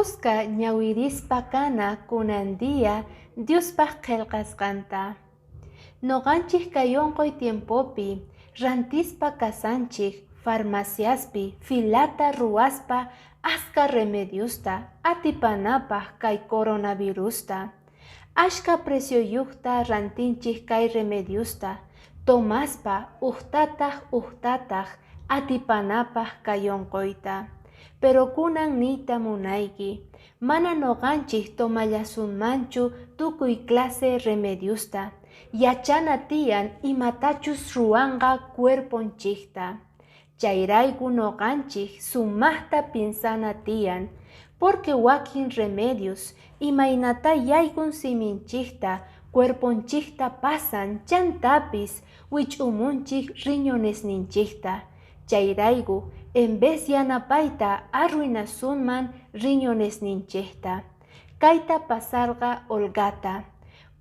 Khuska ñawirispa kana kunan día Diospaj qhelqasqanta. Noqanchej kay onqoy tiempopi rantispa kasanchej farmaciaspi filata ruwaspa aska remediosta atipanapaj kay coronavirusta. Ashkha precioyojta rantinchej kay remediosta tomaspa ujtataj ujtataj atipanapaj kay onqoyta. Pero kunan niyta munayki, mana noqanchej tomallasunmanchu tukuy clase remediosta. Yachana tiyan imatachus ruwanqa cuerponchejta. Chayrayku noqanchej sumajta piensana tiyan, porque wakin remedios imaynata yaykun siminchejta cuerponchejta pasan chantapis wich'umunchej riñonesninchejta. Chayrayku en vez yanapayta arruinasunman riñonesninchejta. Kayta pasarqa Olgata.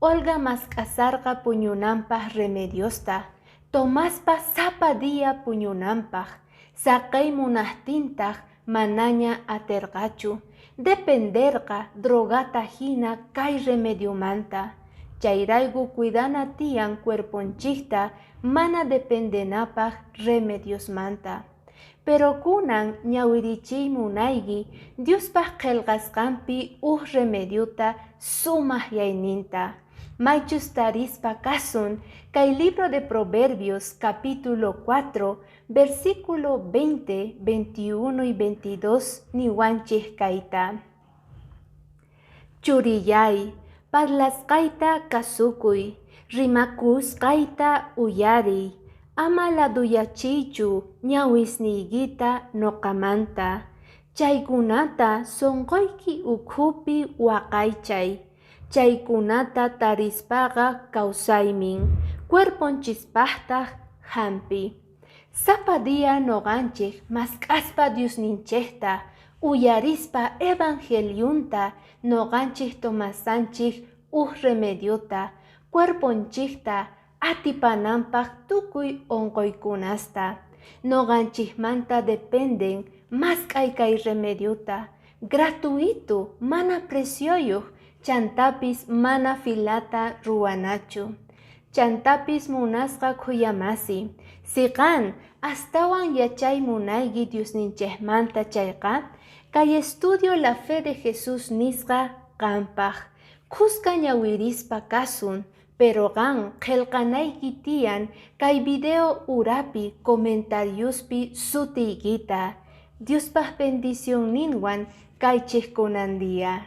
Olga mask'asarqa puñunanpaj remediosta, tomaspa sapa día puñunanpaj. Saqey munajtintaj manaña aterqachu. Dependerqa drogata hina kay remediomanta. Chayrayku cuidana tiyan cuerponchikta mana dependenapaj remediosmanta. Pero kunan ñawirichiy munayki Diospaj qhelqasqanpi uj remediota sumaj yayninta. Maychus tarispa kasun kay libro de Proverbios capítulo 4 versículo 20, 21 y 22 niwanchej kayta. Churillay, parlasqayta kasukuy, rimakusqayta uyariy, ama laduyachiychu ñawisniykita noqamanta, chaykunata sonqoyki ukhupi waqaychay, chaykunata tarispaqa kawsaymin, cuerponchispajtaj jampi. Sapa día noqanchej mask'aspa Diosninchejta, uyarispa evangeliunta noqanchej tomasanchej uj remediota, cuerponchejta atipananpaj tukuy onqoykunasta. Noqanchejmanta dependen mask'ay kay remediota, gratuito, mana precioyoj, chantapis mana filata ruwanachu. Chantapis munasqa khuyamasi, si qan astawan yachay munayki Diosninchejmanta chayqa, kay estudio La Fe de Jesús nisqa qanpaj. Khuska ñawirispa kasun, pero qan qhelqanayki tiyan kay video urapi comentariospi sutiykita. Diospaj bendicionninwan kaychej kunan día.